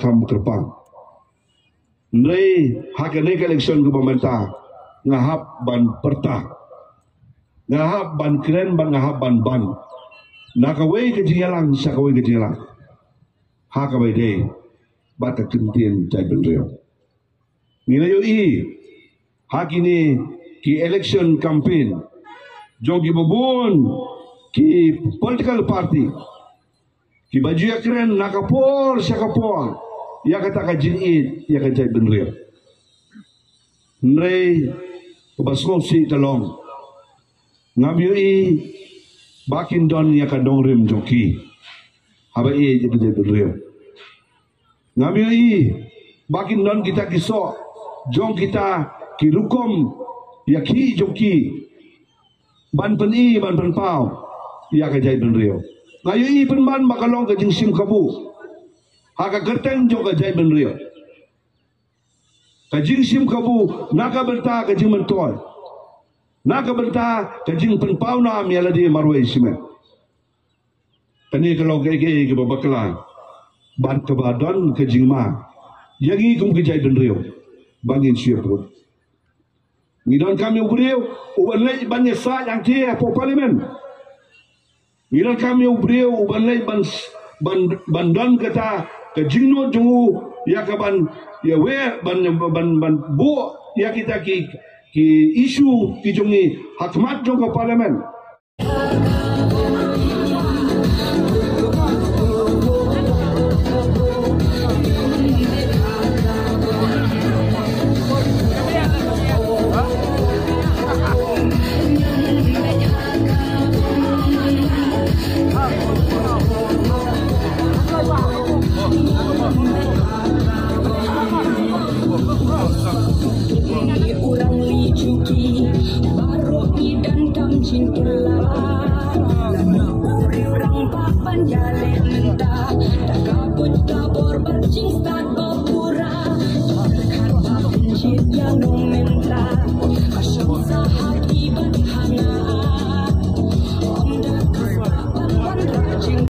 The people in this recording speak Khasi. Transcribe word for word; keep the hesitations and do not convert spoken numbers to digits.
kam kyrpang. Hynrei ha kane ka election kaba mynta nga hap ban pyrta, nga hap ban kren bad nga hap ban ban na kawei ka jingïalang sha kawei ka jingïalang ha kaba ïadei bad ka kyntien jaitbynriew. Ngi la ïohi ha kine ki election campaign jong kiba bun ki political party kiba ju ïakren na ka por sha ka por ïa kata ka jingïeit ïa ka jaitbynriew. Hynrei kaba sngewsih ka long, ngam ïohi ba kin don ïa ka nongrim jong ki haba ïeit ïa ka jaitbynriew. Ngam ïohi ba kin don kita ki soh jong kita ki rukom ïa ki jong ki ban pyni ban pynpaw ïa ka jaitbynriew. Nga ïohi pynban ba ka long ka jingshim kabu ha ka kyrteng jong ka jaitbynriew. Ka jingshim kabu na ka bynta ka jingmyntoi, na ka bynta ka jingpynpaw nam ïa lade marwei shimet. Kane ka long kaei kaei kaba bakla bad kaba don ka jingma ïa ngi kum ka jaitbynriew ba ngin shu ïa pud. Ngi donkam ïa u briew uban leit ban ïasaid hangtei hapoh Parliament. Ngi donkam ïa u briew uban leit ban, ban, ban don kata ka jingnud jong u ïa ka ban ïa weh ban, ban, ban buh ïa kita ki, ki issue ki jong ngi ha khmat jong ka Parliament. Ngi urang li juki, baroh ngi donkam jingkylla. Lano u riew rangbah ban ïaleh mynta, da ka buit ka bor bad jingstad ba pura. Khat ba pynjot ïa nong mynta.